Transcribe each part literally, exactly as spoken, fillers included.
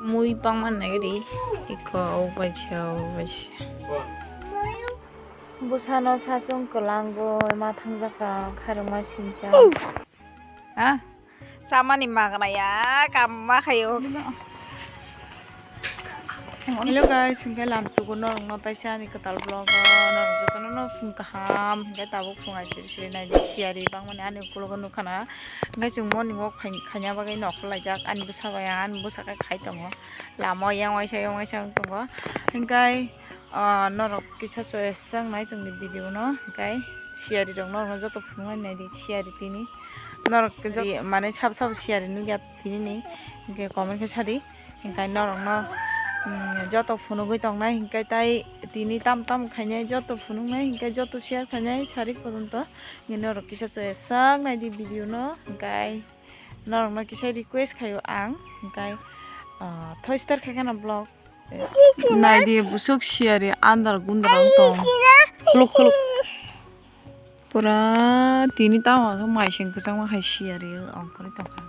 Mui bangma nai ri, iko o bai se, o bai se. Bwsano sasung kwlango, ma thangjak ka, khairokma sincha. Ha? Samani magnaya, kamma khayo. Hello guys, hingke lamsugo norokno taisa ani kwtal vlog o norok jotono no phung kaham, hingke tabuk phung ai siri siri naidi siyari bangmani ani ukulogo nukha na, hingke chwng morning walk khai-, khaina bagwi nokhor laijak ani bwsa bai ang ani bwsa khe khai tongo lama o yang waisa yang waisa wng tongo, hingke ah, norok kisa choice chang nai tongdi video no, hingke siyari rok norokno joto phunuknai naidi siyari tini norok mane sabo sabo siyari nukya tini ni, hingke comment khe sadi. Hingkai norokno, mm, joto phunugwi tongnai, hingkai tai tini tam tam khainai, joto phunuknai, hingkai joto share khainai, sari pojonto. Hingke norok kisa choice sak naidi video no, hingkai norokno kisa request khaio ang, hingkai, ah, thoi star khaikhe no vlog. Naidi busuk siyari andar gundar wng tong. Khuluk khuluk. Pura tini tamo khe maising kwchangma hai siyari ongkhorwi tongkha.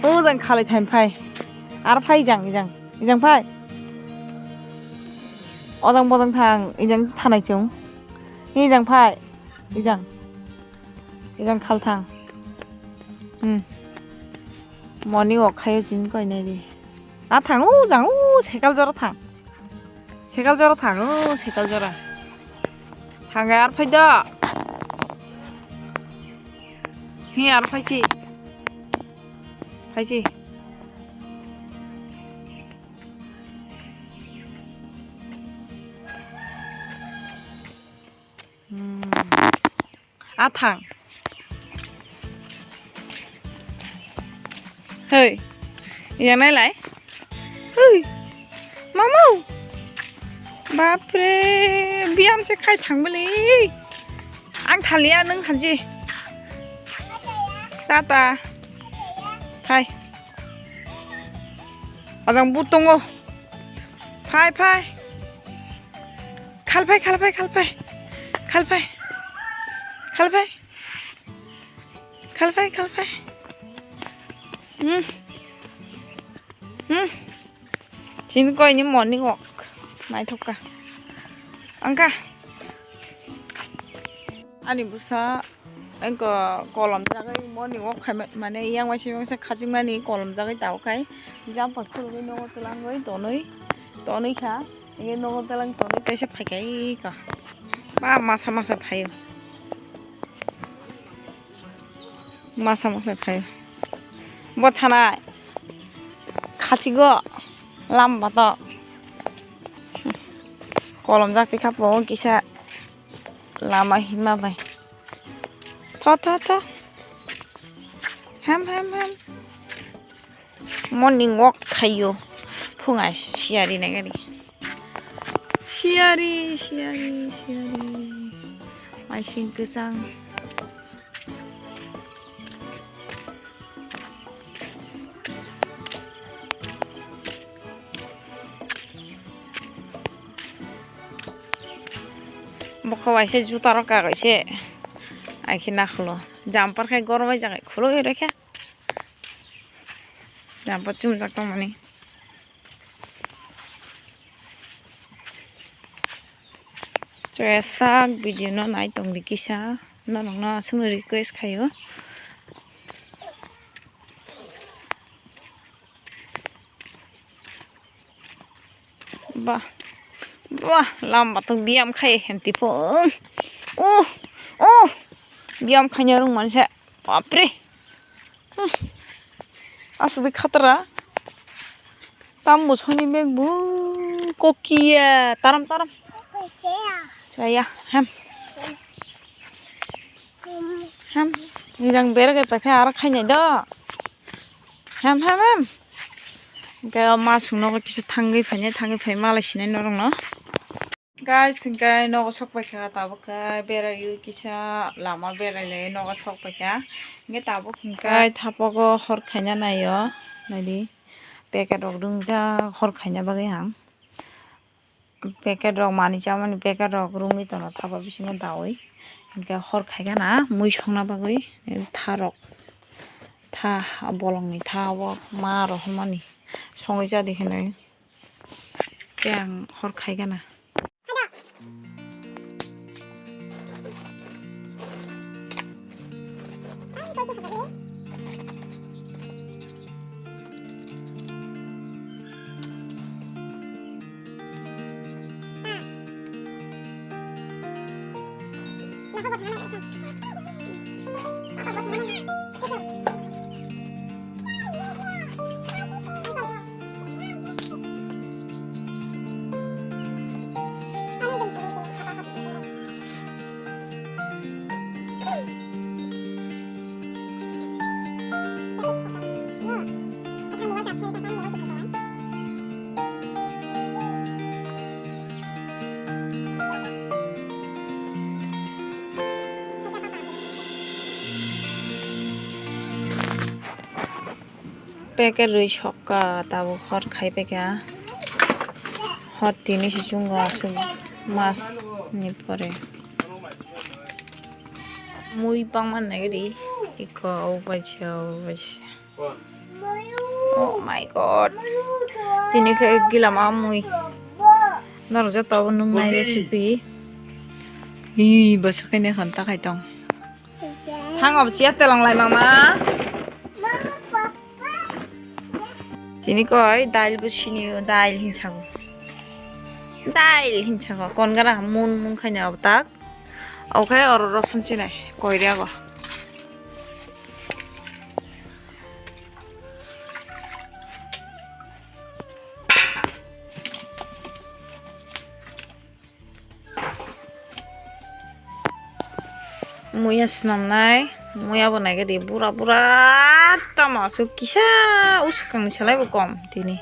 O jang khalai thaim phai. Ar phai jang, jang. Ijang phai. Odang bodang thang, ijang thanai chung. Ijang phai. Ijang. Ijang khal thang. Hmm. Moni ok khayo chin koi nai di. A thang u jang u sekal jora thang. Sekal jora thang u sekal jora. Thang ar phai do. Hi ar phai si. Phai si. Hmm. A thang. Hei. Yang nai lai. Hei. Mamu. Bapre. Biyam se khai thang bali. Ang thaliya nung thanji. Tata. Phai. Ajang but tongo. Phai, phai. Khalphai, khalphai, khalphai. Khalphai. Khalphai. Khalphai, khalphai. Hmm. Hmm. Chini koi ni morning walk. Naithok ka. Angka. Ani busa. Engko kolom jagwi morning walk khaima, mane yang waisa waisa khachikmani kolom jagwi tabuk khai jumper khulugwi nogo twlangwi tonwi, tonwi kha. Ege nogo twlang tonwi kaisa phaikai kha. Ba masa masa phaio. Masa masa phaio. Bo thanai khachigo lamba to. Kolom jak tikha bo kisa lama hima bai. Tho, tho, tho. Ham, ham, ham. Morning walk khaio. Phunga siyari nagari. Siyari, siyari, siyari. Maising kwchang. Bokha waisa juta rok kagwi se aikhe nakholo. Jumper khai gormai jagai khulugwi rwkhe. Jumper chumjak tongmani. Choya sak video no nai tongdi kisa. Norokno aswkno request khaio. Ba, ba, lama tok biyam khai hem tipo. Oh, oh, biyam khaina rung manse. Bapre. Hmm. Aswk de khatra. Tam bo soni bag bo kokiya. Taram, taram. Chaya, hem. Ham, nijang berek bai khe aro khainai do. Ham, ham, ham. Hwnkhe o masuk nogo kisa thangwi phainai, thangwi phai malai sinai norokno. Guys, hwnkhe nogo sok paikha, tabuk khe beraiwi kisa lama berailai nogo sok paikha. Hwnkhe tabuk hwnkhe thapogo hor khaina naio, naidi packet rok ringjak hor khaina bagwi ang. Packet rok manwi chamani packet rok rungwi tongo thapa bisingo daui. Hwnkhe hor khaikha na mui songna bagwi tha rok, tha bolongni tha o ma rok hwnmani songwi chadi hinwi. Khe ang hor khaikha na. Packet rwi sokha tabuk hor khai paikha. Hor tini se chwngo aswk mas ni pore. Mui bangma nai ri iko o bai se o bai se. Oh my God. Tini khe gila ma mui. Norok joto bo nung nai recipe. Hi bwsa khe ne hwn ta khai tong. Thango bo siya telong lai mama. Tini koi dail bo sini o, dail hinsago. Dail hinsago. Kon gara mun mun khaina obtak. Oke oro rosun chinai koi rego. Muya swnamnai, muya bo naikhe di bura bura tamo aswk kisa usukangni salai bo kom tini.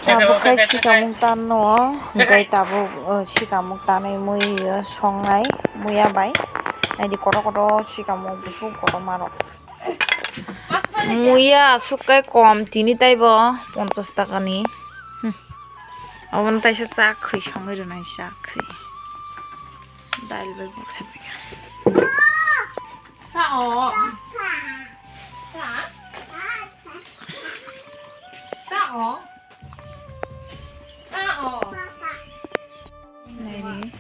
Tabuk khai sikamung tanno, hwnkhe tabuk, uh, sikamung tanwi mui, uh, songnai muya bai. Naidi kotor kotor sikamung busuk kotorma rok. Muya aswk kai kom tini taibo ponchash takani. Hmm. Obono taisa chak khwi songwi rwnai chak khwi. Dail bai baksa bai. Ta o. Ta. Ta o. Ta o. Naidi.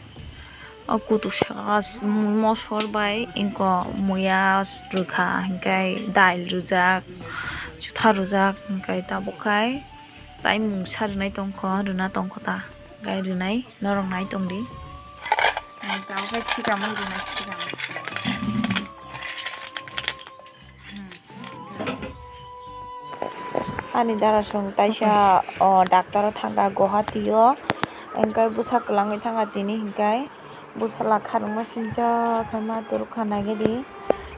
O kutuk saka mosor bai inko muya rwkha, hinkhe dail rwjak, chutha rwjak, hinkhe tabuk khai tai mungsa rwnai tongkho, rwna tongkho ta, hinkhe rwnai norok nai tongdi. Tabuk khai sikamung rwnai sikamung. Ani dara song taisa, o, doctor o thangkha Guwahati o, hwnkhe bwsa kwlangwi thangkha tini hwnkhe bwsla kharokma sinijak khe ma turukha naigadi,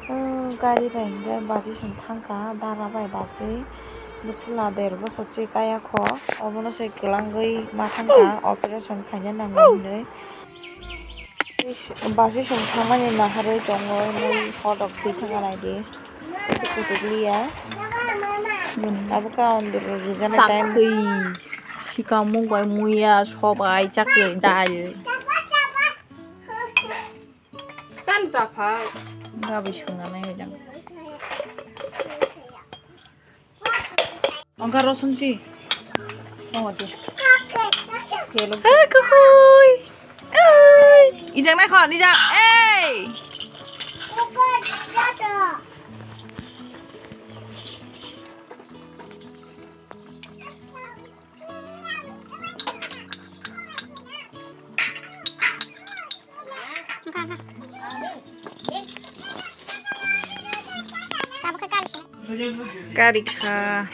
o, gari bai hwnkhe bachwi song thangkha dara bai bachwi bwsla der bosor se kaya kho obono se kwlangwi ma thangkha operation khaina nango hinwi. Basi song thangmani naharwi tongo, mui hodok thwi thangna naidi. Kusu kutuk liya. Abo ka on duro rijana time. Chakwi. Sikamung bai muya sobai chakwi dal. Tan japha. Gabi sungna nai jang. Ongkha rosun si. Tongo de. Kelo. Hey, kuhui. Hey. Ijang nai khon, ijang. Hey. Karikha.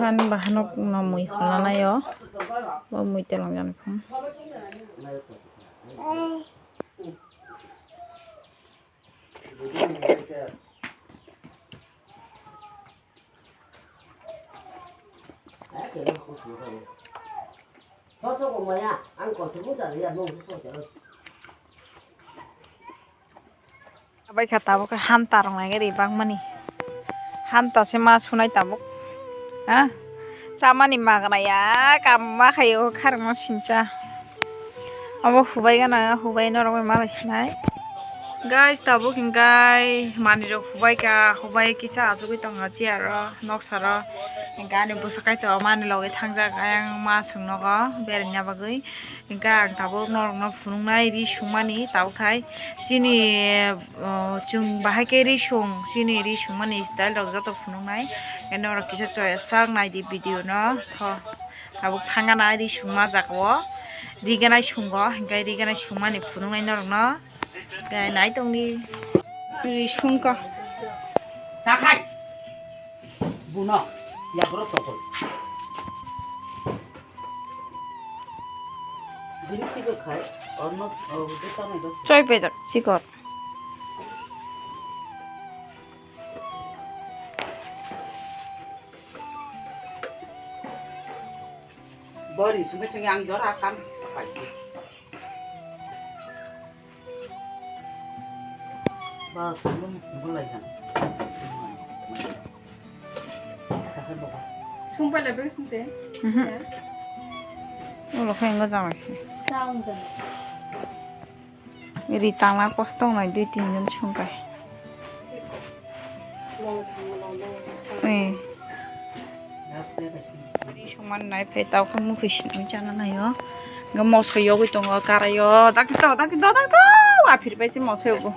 Phan bahanok no mui holanai o, bo mui telong jani phung. Abai kha tabuk khe hanta rok nai ri bangmani. Hanta se ma sunai tabuk. Ha? Chamani magna ya, kam ma khayo kharma sincha. Abo hubai gana, hubai norok bai malai sinai. Guys, tabuk hingkai manwi rok hubai ka, hubai kisa achugwi tongo chair o, noksa ro. Hingke ani bwswk kaitor mani logi thangjak, ayang ma swng nogo beraina bagwi. Hingke ang tabuk norokno phunuknai ri sungmani, tabuk hai chini, o, chwng bahai khe ri sung, chini ri sungmani style rok joto phunuknai. Hingke norok kisa choya sak naidi video no, tho. Tabuk thangana ri sungma jaga o, riganai sungo, hingke riganai sungmani phunuknai norokno. Khe nai tongdi. Ri sungkha. Takhai. Buno. Ya bro tokol. Bini sigo khai. Orno, oh, buta mai dos. Choi pejak sikot. Bori sungke sungke ang jora kam pai. Ba sungke sungke lai jang. Sungpa le beng sungte. Mhm. Ya. Ulo khe ngo jang lai se. Jang jang. Ri tangna kostong nai dui tin jon sungkai. Eh. Ri sungman nai phai tau khe mukhui sinai chana naio. Nga moso yogwi tongo karaio. Dakti to, dakti to, dakti to. Aphir pai se moso yogo.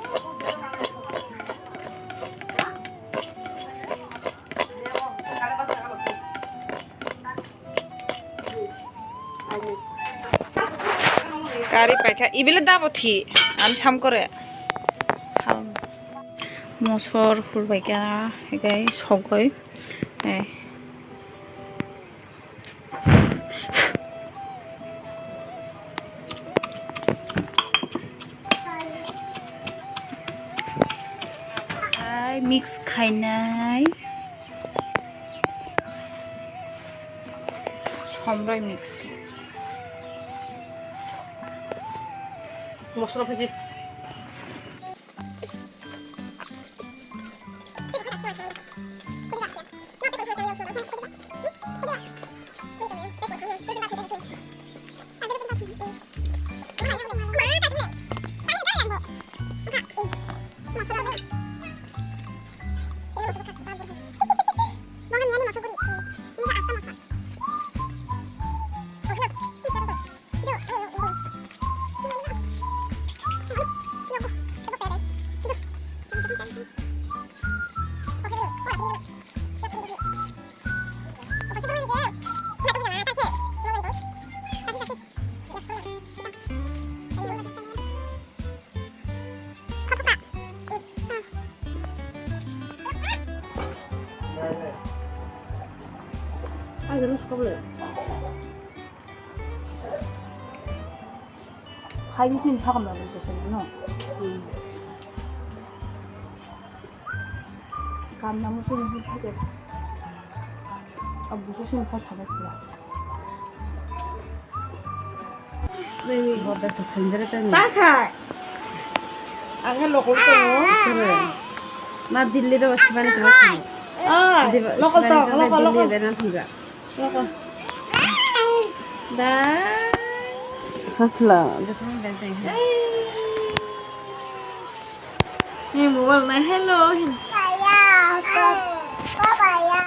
Kari paikha, ibile dabo thi, ani sam kore. Sam. Mosor hurbaikha, hikai sogoi. Eh. Ai, mix khainai. Somroi mix khe. Mosla phaji. Hai gini sini sakam lagi pesan no. Kam namu sini sini pakai. Abu sini pakai pakai pula. Borda sa khanjare tani. Takhai. Ang lokol to. Sure. Ma Delhi ro sibani to. Ah, lokol to, lokol, lokol. Bena thunga. Lokol. Da. Sasla, jatang benteng. Ni mobile na hello.